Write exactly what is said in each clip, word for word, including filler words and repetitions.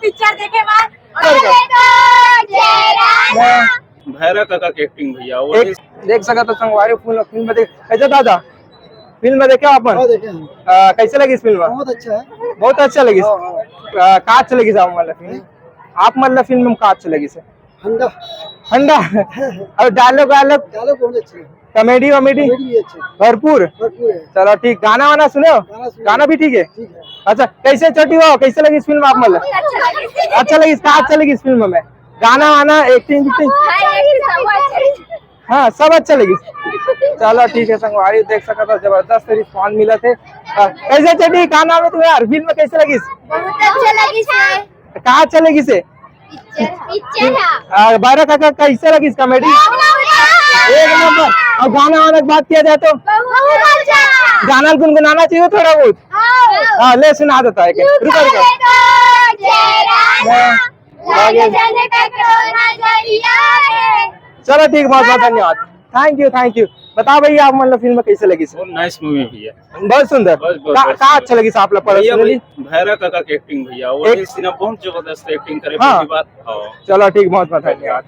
Picture देखे बाद भैरा काका के एक्टिंग भैया, वो एक देख सकत हो संगवारी, फुल फिल्म देख, कैसे दादा? फिल्म देखे अपन? हाँ, देखे हैं। अ, कैसे लगिस फिल्म? बहुत अच्छा है। बहुत अच्छा लगिस। हाँ, हाँ। अ, का अच्छा लगिस आप मतलब फिल्म? आप मतलब फिल्म में का अच्छा लगिस? हंडा। हंडा। और डायलॉग वायलॉग? डायलॉग बहुत अच्छे हैं। कॉमेडी वॉमेडी? कॉमेडी भी अच्छे हैं। भरपूर? भरपूर है। चलो ठीक, गाना वाना सुने हो? गाना सुने। गाना भी ठीक है? ठीक है। अच्छा, कैसे छोटी हो, कैसे लगिस फिल्म आप मतलब? बहुत अच्छा लगिस। अच्छा लगिस, का अच्छा लगिस फिल्म में? गाना वाना, एक्टिंग विक्टिंग? हाँ, ये सब अच्छा लगिस। हाँ, सब अच्छा लगिस। चलो ठीक है संगवारी, देख सकत हो जबरदस्त रिस्पॉन्स मिलत हे। अ, कैसे छोटी, का नाम है तुम्हारा? फिल्म कैसे लगिस? बहुत अच्छा लगिस है। का अच्छा लगिस हे? पिक्चर, पिक्चर है। अ, भैरा काका कैसे लगिस कॉमेडी? एक नंबर। एक नंबर। और गाना वाना की बात किया जाए तो? बहुत अच्छा। गाना गुनगुनाना चाहिए थोड़ा बहुत। हाँ। हाँ, ले सुना देता है, रुको, रुको। हाँ। चलो ठीक, बहुत बहुत धन्यवाद। Thank you, thank you. बताओ भैया, आप मतलब फिल्म कैसे लगिस? बहुत नाइस मूवी है भैया। बहुत सुंदर। बहुत, बहुत, का, बहुत का सुंदर। अच्छा लगिस आप ला भैया, पर्सनली? भैरा काका के एक्टिंग भैया, वो एक सीन बहुत जबरदस्त एक्टिंग करे, हाँ। पहली बार। हाँ। चलो ठीक, बहुत बहुत धन्यवाद।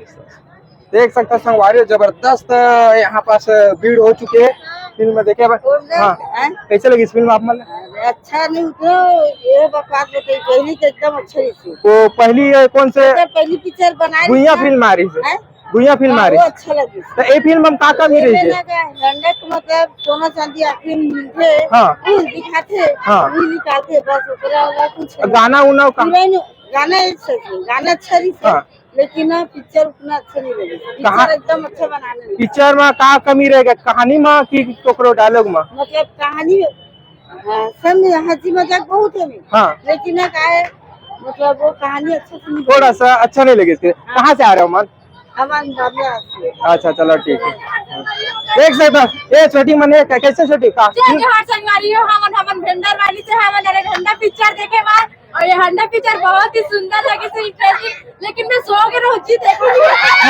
देख सकत हो संगवारी, जबरदस्त यहाँ पास भीड़ हो चुके है फिल्म देखे बर। हाँ, कैसे लगिस फिल्म आप मन? अरे, अच्छा नहीं तो ये बकवास बताई, पहली तो एकदम अच्छा ही थी। वो पहली, अ, कौन से? तो पहली पिक्चर बनाई गुइया थी ना? फिल्म आ रही है। हैं? गुइया फिल्म हाँ, आ रही वो है। अच्छा लगिस। तो ये फिल्म में का कमी रही है? लंडक मतलब सोना चांदी आखिरी में मिलते, हाँ। फूल दिखाते, हाँ। फूल निकालते, बस ओकरा वाला कुछ नहीं। गाना उना का? हीरोइन गाना एक सही, गाना अच्छा रही है। हाँ। लेकिन ना पिक्चर उतना अच्छा नहीं लगे। कहा-, पिक्चर एकदम अच्छा बनाने नहीं। पिक्चर में का कमी रहेगा? कहानी में कि कोकरो डायलॉग में? मतलब कहानी, हाँ, सब में हंसी मजाक बहुत है। हाँ। लेकिन ना का है, मतलब वो कहानी अच्छा से नहीं थोड़ा सा अच्छा नहीं लगे इसके। हाँ। कहाँ से आ रहे हो मन? हमारे बाबला से। अच्छा, चलो ठीक है। देख सकते हो, ये छोटी मन है, कै-, कैसे छोटी? का-, जय जोहार संगवारी हो, हमन, हमन भेंडर वाली से, हमन अरे हंडा पिक्चर देखे बर, और ये हंडा पिक्चर बहुत ही सुंदर लगिस, इंटरेस्टिंग, लेकिन मैं सो के रोज जी देखूंगी।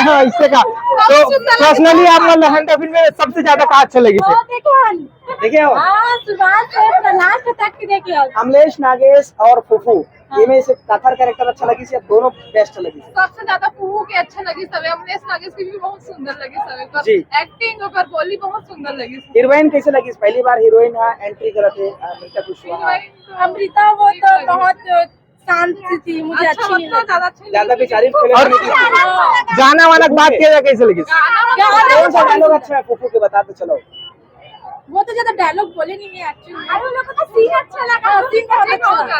हाँ, इससे का? बहुत तो सुंदर लगिस। पर्सनली आप मतलब हंडा फिल्म में सबसे ज्यादा का अच्छा लगिस? बहुत देखो हन। देखे हो? हाँ, शुरुआत से पूरा लास्ट तक के देखे हो। अमलेश नागेश और फूफू, हाँ। ये में से काकर कैरेक्टर अच्छा लगिस या दोनों बेस्ट लगिस? सबसे ज्यादा फूफू के अच्छा लगिस हवे, अमलेश नागेश के भी बहुत सुंदर लगिस हवे, ओकर जी। एक्टिंग, ओकर बोली बहुत सुंदर लगिस। हीरोइन कैसे लगिस? पहली बार हीरोइन हा एंट्री करत हे, अमृता कुशवाहा। हीरोइन तो अमृता, वो तो बहुत शांत सी थी, मुझे अच्छा, अच्छी नहीं उतना लगी। ज्यादा अच्छी ज्यादा नहीं लगी। बेचारी फिल्म और नहीं थी। हाँ। गाना वाना की बात किया जाए, कैसे लगिस? गाना कौन सा डायलॉग अच्छा है फूफू के, बता तो चलो। वो तो ज्यादा डायलॉग बोले नहीं है एक्चुअली। अरे, उन लोगों का सीन अच्छा लगा। हाँ, सीन बहुत अच्छा लगा।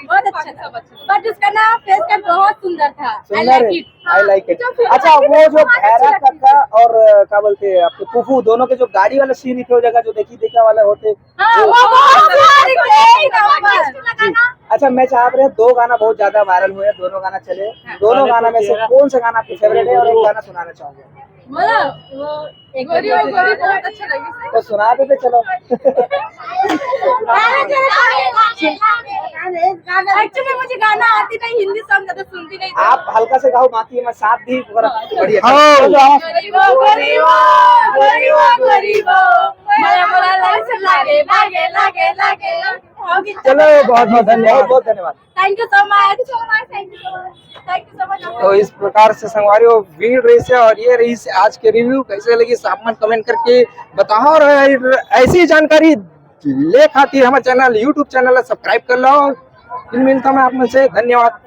बहुत अच्छा था। बट उसका ना फेस कट बहुत सुंदर था। I like it। I like it। अच्छा, वो जो भैरा काका और, अ, क्या बोलते हैं आपके फूफू, दोनों के जो गाड़ी वाला सीन थे, वो जगह जो देखा देखी वाला होते, हाँ, वो बहुत सुंदर, एक नंबर। जी। अच्छा, मैं चाह रहे, दो गाना बहुत ज्यादा वायरल हुए हैं, दोनों गाना चले, हाँ। दोनों गाना में से कौन सा गाना आपका फेवरेट है और एक गाना सुनाना चाहोगे? बोलो, वो एक गोरी और गोरी बहुत अच्छा लगे। तो सुना देते, चलो। एक्चुअली मुझे गाना आती नहीं, हिंदी सॉन्ग ज्यादा सुनती नहीं, तो आप हल्का से गाओ, बाकी मैं साथ भी पूरा बढ़िया। हाँ। चलो, आओ। गोरी वो, गोरी वो, गोरी वो, गोरी वो। मोला, मोला लागे से लागे, लागे, लागे, लागे। चलो, बहुत बहुत धन्यवाद। बहुत बहुत धन्यवाद। Thank you so much। Thank you so much। Thank you so much। तो इस प्रकार से संगवारी वो भीड़ रही से, और ये रही से आज के रिव्यू। कैसे लगी, आप मन कमेंट करके बताओ, और ऐसी जानकारी ले खातिर हमारे चैनल, YouTube चैनल सब्सक्राइब कर लो। फिर मिलता मैं आप मन से, धन्यवाद।